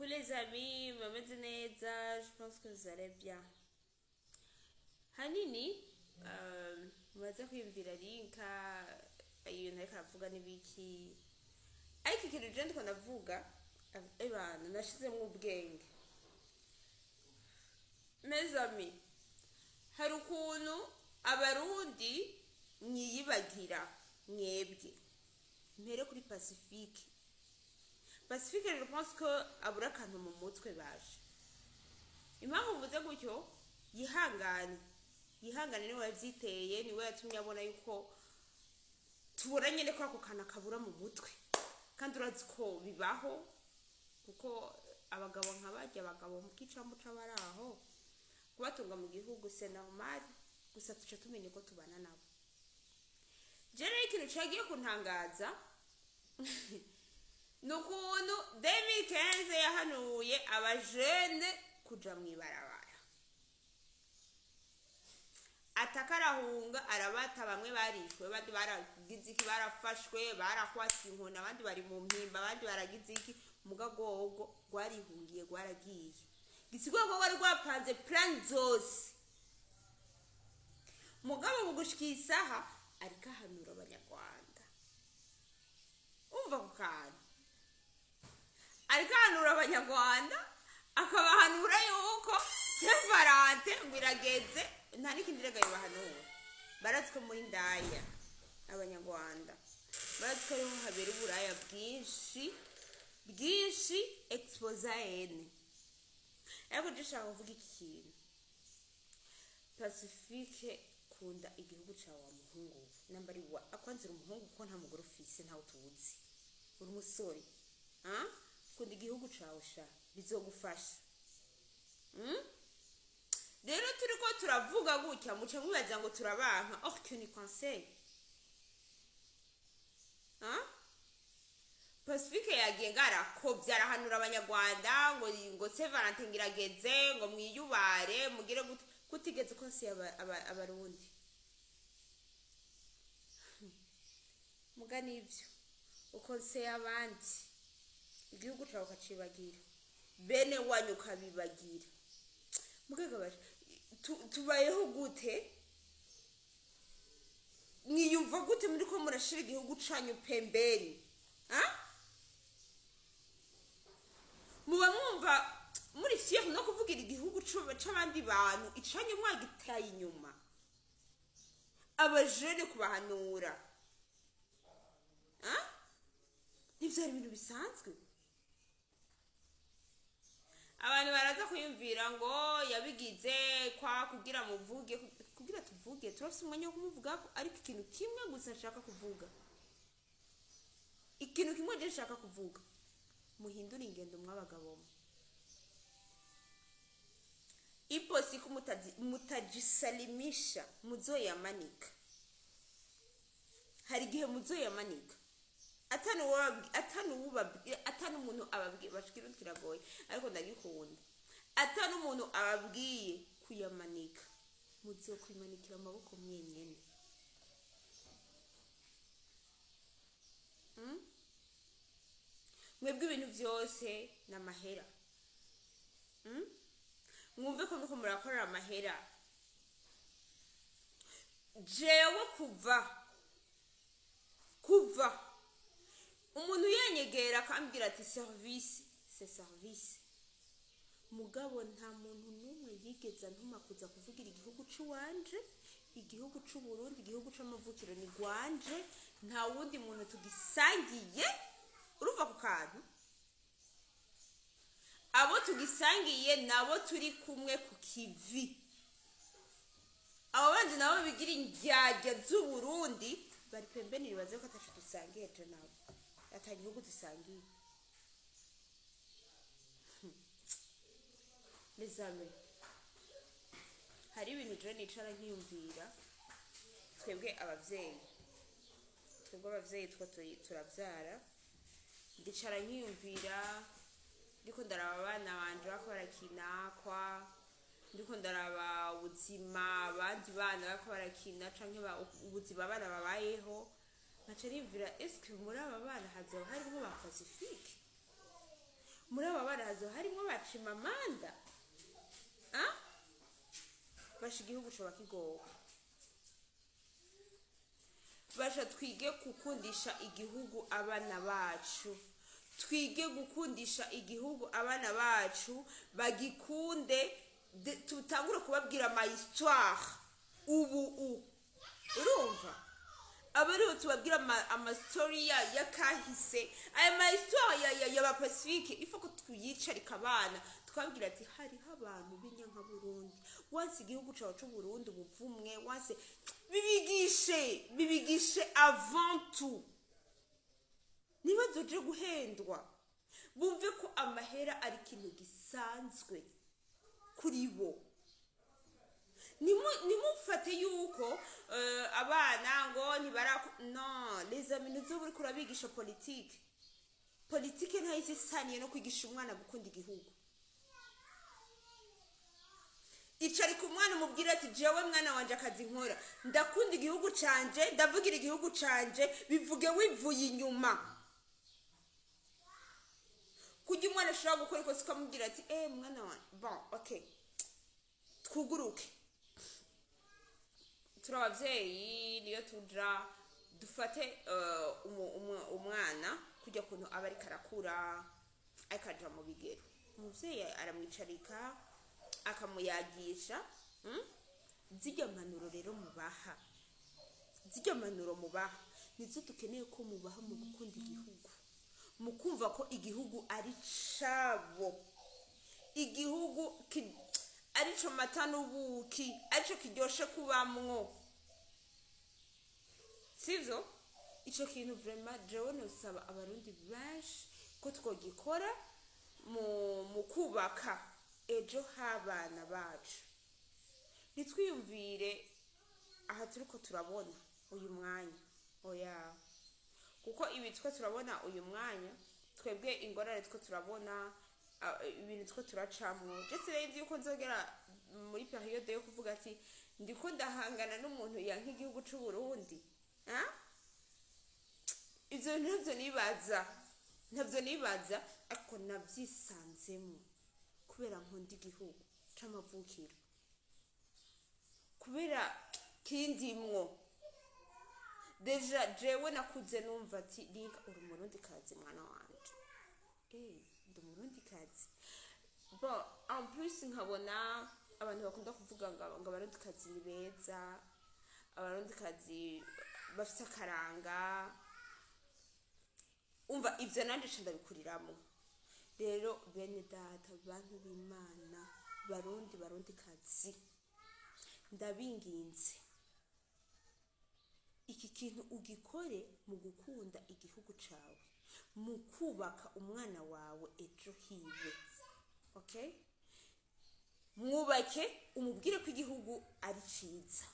Les amis, mumeze neza? Je pense que vous allez bien. Hanini mumaze kwiyumvira rinka ibintu ariko aravuga n'ibiki, ariko ikintu je ndiko ndavuga, ebana nashizemwo ubwenge. Mes amis, hari ukuntu Abarundi mwiyibagira mwebwe. Mpere kuri Pacifique. Pacifique, je pense que abura akantu mu mutwe baje. Impamvu mvuze gutyo, yihangane, yihangane, niwe yavyiteye, niwe yatumye abona yuko tubona nyene ko ako kantu akabura mu mutwe. Kandi urazi ko bibaho, kuko abagabo nka barya, abagabo mu kicamuca bari aho kubatunga mu gihugu, c'est normal. Gusa tuca tumenye ko tubana nabo. Je rero ikintu cagiye kuntangaza ni ukuntu 2015 yahanuye abajene kuja mw'ibarabara, ataka arahunga, arabata. Bamwe barishwe, abandi baragize iki, barafashwe, barakwatse inkoni, abandi bari mu mpimba, abandi baragize iki. Muga rwogo rwarihungiye, rwaragiye. Gisigura ko rwari rwapanze plan zose. Mugabo mu gushika isaha ariko ahanura Abanyarwanda. Umva ako kantu, ariko ahanura Abanyarwanda, akabahanura yuko Saint-Valentin ngo irageze. Nta n'ikindi rega yobahanura. Barazi ko muri ndaya Abanyarwanda barazi ko ariho habera uburaya bwinshi bwinshi, exposa ene. Ariko je nshaka kuvuga iki kintu: Pacifique, kunda igihugu cawe wa muhungu we. Namba ari wa akwanzira umuhungu, kuko nta mugore ufise, ntawe tuzi, uri umusore. Ah? Kunda igihugu cawe sha, bizogufasha. Rero turiko turavuga gutya, muca mubaza ngo turabanka. Or que ni conseil. Ah? Pacifique yagiye ngarakovye, arahanura Abanyarwanda ngo Saint-Valentin ngirageze, ngo mwiyubare, mugire gute. Kutigeze konsi Abarundi muga nivyo ukonseye abandi, igihugu cawe ukacibagira, bene wanyu ukabibagira. Mugega baje tubayeho gute? Mwiyumva gute muriko murashira igihugu canyu pembeni? Ah? Muba mwumva muri fier no kuvugira igihugu c'abandi bantu, icanyu mwagitaye inyuma? Abajene kubahanura, ah? Ntivyari ibintu bisanzwe. Abantu baraza kwiyumvira ngo yabigize kwa kugira muvuge, kugira tuvuge. Turafise umwanya wo kumuvugako, ariko ikintu kimwe gusa nshaka kuvuga, ikintu kimwe je nshaka kuvuga: muhindure ingendo mw'abagabo mwe. Ipo siku mutajisalimisha, muzoyamanika. Hari igihe muzoyamanika atanu atanu umuntu ababwiye. Bashikira kiragoye, ariko ndagikunda. Atanu umuntu ababwiye kuyamanika, muzokwimanikira amaboko mwenyene. Mwebwe ibintu vyose n'amahera. Mwumve ko muriko murakorera amahera. Jewe kuva umuntu yenyegera akambwira ati service, c'est service. Mugabo nta muntu n'umwe yigeze antuma kuza kuvugira igihugu c'iwanje, igihugu c'Uburundi, igihugu c'amavukiro ni gwanje, nta wundi muntu tugisangiye. Urumva ku kantu, abo tugisangiye nabo turi kumwe ku kivi. Abo bandi nabo bigira indyarya z'Uburundi bari pembeni, bibaze ko ataco dusangiye je nabo, ata gihugu dusangiye. Les amis, hari ibintu je nicara nkiyumvira. Twebwe abavyeyi, twebwe abavyeyi two turavyara, ndicara nkiyumvira, ndiko ndaraba abana banje bako barakina, kwa ndiko ndaraba ubuzima abandi bana bariko barakina, canke ubuzima abana babayeho, nkaca niyumvira: eske muri aba bana hazoba harimwo ba Pacifique? Muri aba bana hazo harimo bacimamanda. Ah, basha, igihugu coba kigowe. Basha, twige gukundisha igihugu abana bacu, twige gukundisha igihugu abana bacu, bagikunde. Tutangure kubabwira ama histoire ubu. Urumva, aba ariho tubabwira ama story ya kahise, aya ma histoire ya ba Pacifique. Ifo ko tuyicarika abana, tukababwira ati hariho abantu b'inyankaburundi, wanse igihugu cawe c'Uburundi ubuvumwe, wanse. Bibigishe, bibigishe avant tout, ntibazoje guhendwa, bumve ko amahera ari ikintu gisanzwe kuri bo. Ntimufate yuko abana ngo ntibara. Non, les amis, ntuzoba uriko urabigisha politike. Politike ntayisi isaniye no kwigisha umwana gukunda igihugu. Icarika umwana, umubwire ati: "Jewe mwana wanje, akazi nkora, ndakunda igihugu canje, ndavugira igihugu canje." Bivuge wivuye inyuma. Kujya umwana ashobora gukora ikosa, ukamubwira ati: "Eh, mwana wanje, bon, okay, twuguruke, turi abavyeyi, niyo tuja dufate umwana kujya kuntu aba ariko arakura, ariko aja mu bigero." Umuvyeyi aramwicarika, akamuyagisha. Zirya mpanuro rero mubaha, zirya mpanuro mubaha nizo dukeneye ko mubaha mu gukunda igihugu, mu kumva ko igihugu ari cabo, igihugu arico mata n'ubuki, arico kiryoshe kubamwo, sivyo? Ico kintu vraiment jewe nosaba Abarundi benshi ko twogikora mu kubaka ejo h'abana bacu. Ntitwiyumvire aha turiko turabona uyu mwanya, oya, kuko ibi two turabona uyu mwanya, twebwe ingorane two turabona, ibintu two turacamwo, je sinzi yuko nzogera muri période yo kuvuga ati ndiko ndahangana n'umuntu yanka igihugu c'u Burundi. Ah? Ivyo bintu ntavyo nibaza, ntavyo nibaza, ariko navyisanzemo kubera nkunda igihugu c'amavukiro, kubera kindimwo. Déjà jewe nakuze numva ati: "Linka, uri Umurundi kazi, mwana wanje." Eh, ndi Umurundi kazi. Bon, en plus nkabona abantu bakunda kuvuga ngo Abarundi kazi ni beza, Abarundi kazi bafise akaranga. Umva, ivyo nanje ca ndabikuriramo. Rero bene data, bantu b'Imana, Barundi, Barundi kazi, ndabinginze, iki kintu ugikore mu gukunda igihugu cawe, mu kubaka umwana wawe ejo hiwe. Okay, mwubake, umubwire ko igihugu ari ciza.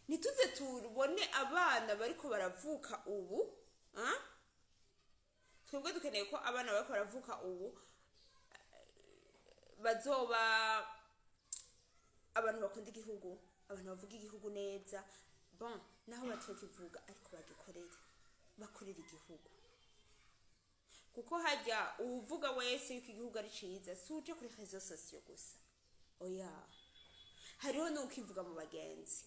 Ntituze tubone abana bariko baravuka ubu, ah? Twebwe dukeneye ko abana bariko baravuka ubu bazoba abantu bakunda igihugu, abantu bavuga igihugu neza. Bon, naho batokivuga, ariko bagikorere, bakorera igihugu, kuko hajya uwuvuga wese yuko igihugu ari ciza, si uje kuri réseaux sociaux gusa, oya, hariho n'ukivuga mu bagenzi,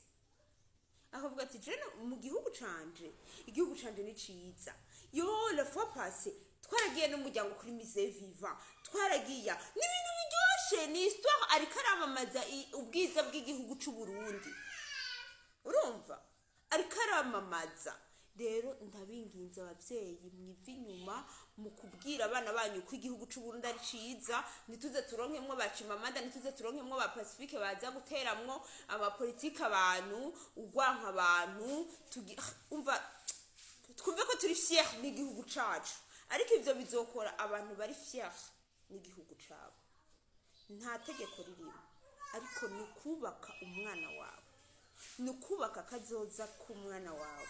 akavuga ati: "Jene mu gihugu canje, igihugu canje ni ciza. Yo, la fois passée twaragiye n'umuryango kuri musée vivant, twaragiye, ni ibintu biryoshe, ni histoire." Ariko aramamaza ubwiza bw'igihugu c'u Burundi. Urumva, ariko aramamaza. Rero ndabinginze, abavyeyi, mwiva inyuma mu kubwira abana banyu ko igihugu c'u Burundi ari ciza. Ntituze turonkemwo ba Chimamanda, ntituze turonkemwo ba Pacifique baza guteramwo amapolitike abantu, ugwanka abantu. Umva, twumve ko turi fier n'igihugu cacu, ariko ivyo bizokora abantu bari fier n'igihugu cabo. Nta tegeko ririmo, ariko ni ukubaka umwana wawe, ni ukubaka akazoza k'umwana wawe,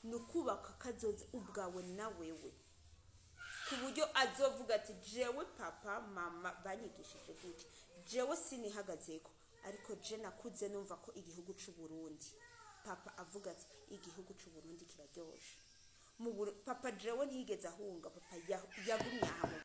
ni ukubaka akazoza ubwawe na wewe, ku buryo azovuga ati: "Jewe papa, mama banyigishije gutya, jewe sinihagazeko, ariko je nakuze numva ko igihugu c'u Burundi, papa avuga ati igihugu c'u Burundi kiraryoshe." Mu papa jewe ntiyigeze ahunga, papa yagumye aha mu